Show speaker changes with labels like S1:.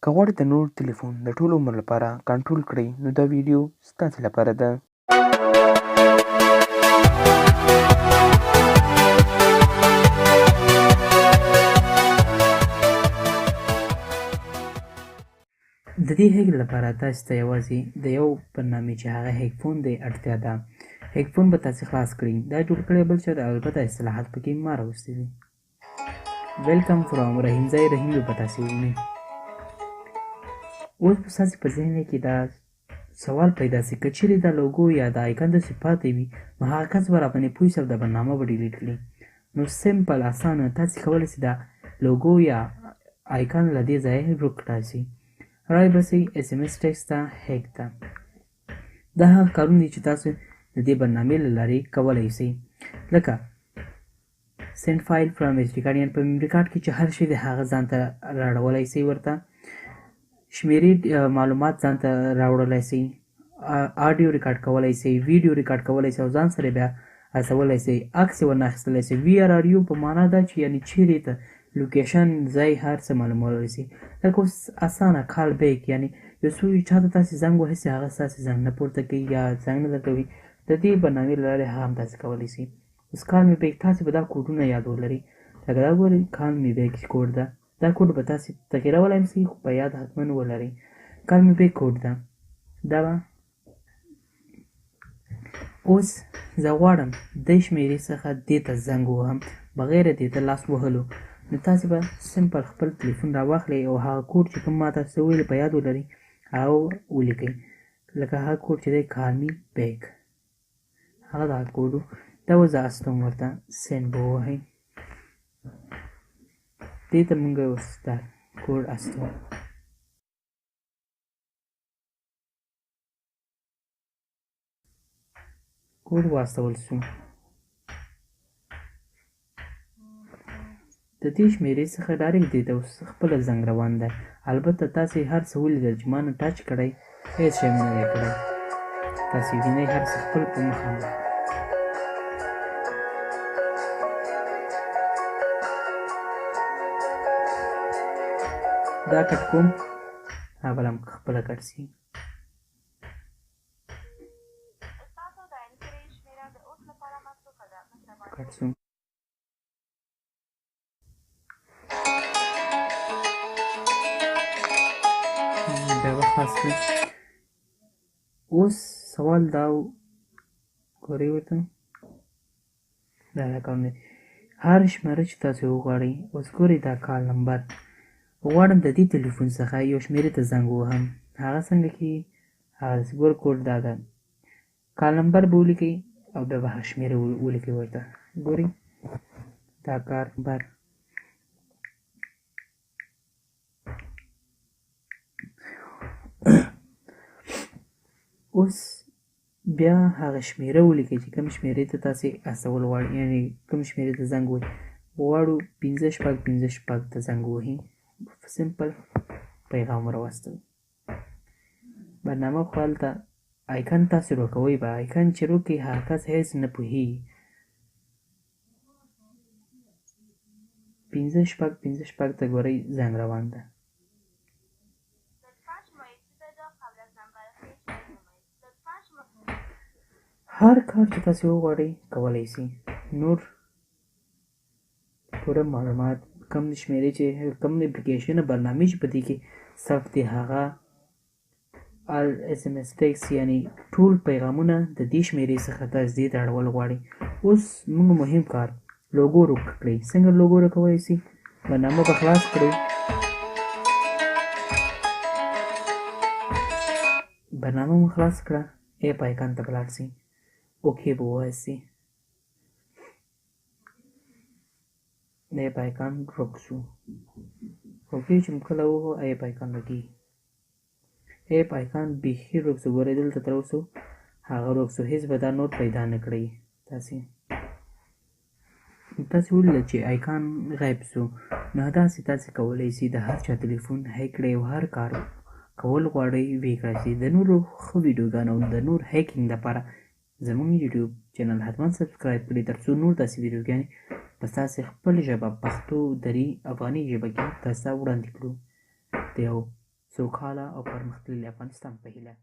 S1: که غواړئ د نور تلیفون د ټول عمر لپاره کنټرول کړئ نو دا ویډیو ستاسې لپاره ده.
S2: د دې hack لپاره تاسو ته یوازې د یو برنامې چې هغه Hack Phone دی اړتیا ده. Hack Phone به تاسو خلاص کړئ. دا جوړ کړی بل چا ده، البته اصطلاحات پکې ما راوستي دي. Welcome from رحیمزی رحیم به تاسو ووینئ. اوس به ستاسې په ذهن کې دا سوال پیدا سي، که چیرې دا لوګو یا دا icon داسې پاتې وي نو هغه کس به راباندې پوه سي او دا برنامه به delete کړي. نو simple اسانه تاسې کولی سئ دا لوګو یا icon له دې ځایه ورک کړای سئ. رای به سئ SMS text ته، hack ته. دا هغه کارونه دي چې تاسو د دې برنامې له لارې کولی سئ، لکه send file from SD card، یعنې په memory card کې چې هر شی دی هغه ځان ته راړولی سئ، ورته شمیرې معلومات ځان ته راوړلی سئ، audio record کولی سئ، ویډیو ریکارډ کولی سئ او ځان سره بیا استولی سئ، عکس یې ورنه اخیستلی سئ. Where are you په معنا دا چې یعنې چیرې ته location ځای هر څه معلومولی سئ. لکه اوس اسانه call back، یعنې یو څوک چا ته تاسې زنګ وهئ چې هغه ستاسې زنګ نه پورته کوي یا زنګ نه درکوي، د دې برنامې له لارې هغه هم تاسې کولی سئ. اوس call me back، تاسې به دا کوډونه یاد ولرئ، لکه دا ګورئ call me back code ده، دا کوډ به تاسې تغیرولی هم سئ خو په یاد حتما ولرئ. Call me back code ده، دا به اوس زه غواړم دې شمېرې څخه دې ته زنګ ووهم بغیر دې ته لاس وهلو، نو تاسې به simple خپل تلیفون راواخلئ او هغه کوډ چې کوم ما تاسو ته ویلي په یاد ولرئ هغه ولیکئ. لکه هغه کوډ چې دی call me back، هغه دا کوډ و، دا اوس زه استوم ورته send به ووهئ. دې ته موږ اوس دا کوډ استوم. کوډ واستول سو. د دې شمېرې څخه direct دې ته اوس خپله زنګ روان دی. البته تاسې هر څه ولیدل چې ما نه touch کړی، هېڅ شی مې نه دی کړی. تاسې وینئ هر څه خپل په مخامخ. دا cut کوم، دا بل هم خپله cut سي. Cut سو. بیا به خلاص کړئ. اوس سوال دا و، ګورئ ورته دا رقم دی، هر شمېره چې تاسې وغواړئ. اوس ګورئ دا call number غواړم د دې تلیفون څخه یو شمېرې ته زنګ ووهم، هغه څنګه کېږي؟ هغه داسې ګور کوډ دا ده، call number به ولیکئ او بیا به هغه شمېره ولیکئ ورته. ګورئ دا کار نمبر اوس بیا هغه شمېره ولیکئ چې کوم شمېرې ته تاسې استول غواړئ، یعنې کوم شمېرې ته زنګ وهئ. غواړو 5 6 5 6 ته زنګ ووهي، simple پیغام ور واستوئ. برنامه خو هلته icon تاسې ورکوئ به، icon چې ورکړئ هغه کس هېڅ نه پوهېږي. 5 6 5 6 ته ګورئ زنګ روان ده. هر کار چې تاسې وغواړئ کولی سئ. نور پوره معلومات، کوم شمېرې چې کوم اپلیکیشن برنامې چې په دې کې ثبت دي، هغه آل SMS text، یعنې ټول پیغامونه د دې شمېرې څخه تاسې دې ته اړول غواړئ. اوس موږ مهم کار لوګو ورک کړئ. څنګه لوګو ورکولی سئ؟ برنامه به خلاص کړئ، برنامه مو خلاص کړه، app icon ته به لاړ سئ، okay به ووایاست، د app icon ورک شو. Okay چې موږ کله ووهو app icon ورکېږي. App icon بیخي ورک شو. ګورئ دلته تر اوسه هغه ورک شو، هېڅ به دا نور پیدا نه کړئ. تاسې ولیدل چې icon غیب شو. نو داسې تاسې کولی سئ د هر چا تلیفون hack کړئ او هر کار کول غواړئ ویې کړای سئ. د نورو ښه ویډیوګانو او د نور hacking دپاره زموږ یوټیوب channel حتما subscribe کړئ، تر څو نور داسې ویډیوګانې په ستاسې خپل ژبه پښتو، دري، افغاني ژبه کې تاسو ته وړاندې کړو. د یو سوکاله او پرمختللي افغانستان په هیله.